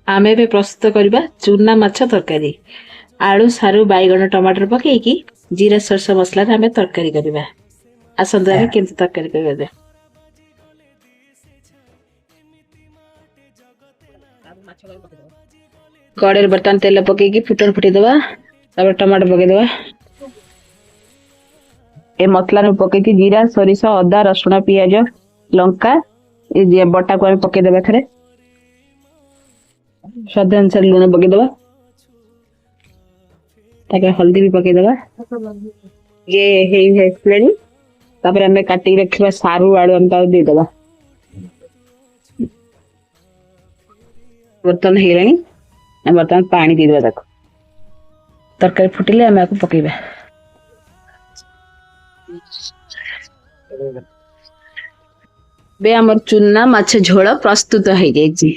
ଆମେ ଏବେ ପ୍ରସ୍ତୁତ କରିବା ଚୁନା ମାଛ ତରକାରୀ। ଆଳୁ, ସାରୁ, ବାଇଗଣ, ଟମାଟର ପକେଇକି ଜିରା ସୋରିଷ ମସଲାରେ ଆମେ ତରକାରୀ କରିବା। ଆସନ୍ତୁ ଆମେ କେମିତି ତରକାରୀ କରିବା ଏବେ। କଡ଼େଇରେ ବର୍ତ୍ତମାନ ତେଲ ପକେଇକି ଫୁଟଣ ଫୁଟେଇଦବା, ତାପରେ ଟମାଟୋ ପକେଇଦବା। ଏ ମସଲାରେ ପକେଇକି ଜିରା, ସୋରିଷ, ଅଦା, ରସୁଣ, ପିଆଜ, ଲଙ୍କା ଏ ବଟାକୁ ଆମେ ପକେଇଦବା। ଏଥିରେ ସ୍ୱାଦ ଅନୁସାରେ ଲୁଣ ପକେଇଦବା, ତାପରେ ହଳଦୀ ବି ପକେଇଦବା। ଇଏ ହେଇ ଆସିଲାଣି। ତାପରେ ଆମେ କାଟିକି ରଖିବା ସାରୁ, ଆଳୁ ଆମେ ତାକୁ ଦେଇଦବା। ବର୍ତ୍ତମାନ ହେଇଗଲାଣି, ଆମେ ବର୍ତ୍ତମାନ ପାଣି ଦେଇଦବା ତାକୁ। ତରକାରୀ ଫୁଟିଲେ ଆମେ ଆକୁ ପକେଇବା। ଏବେ ଆମର ଚୁନା ମାଛ ଝୋଳ ପ୍ରସ୍ତୁତ ହେଇଯାଇଛି।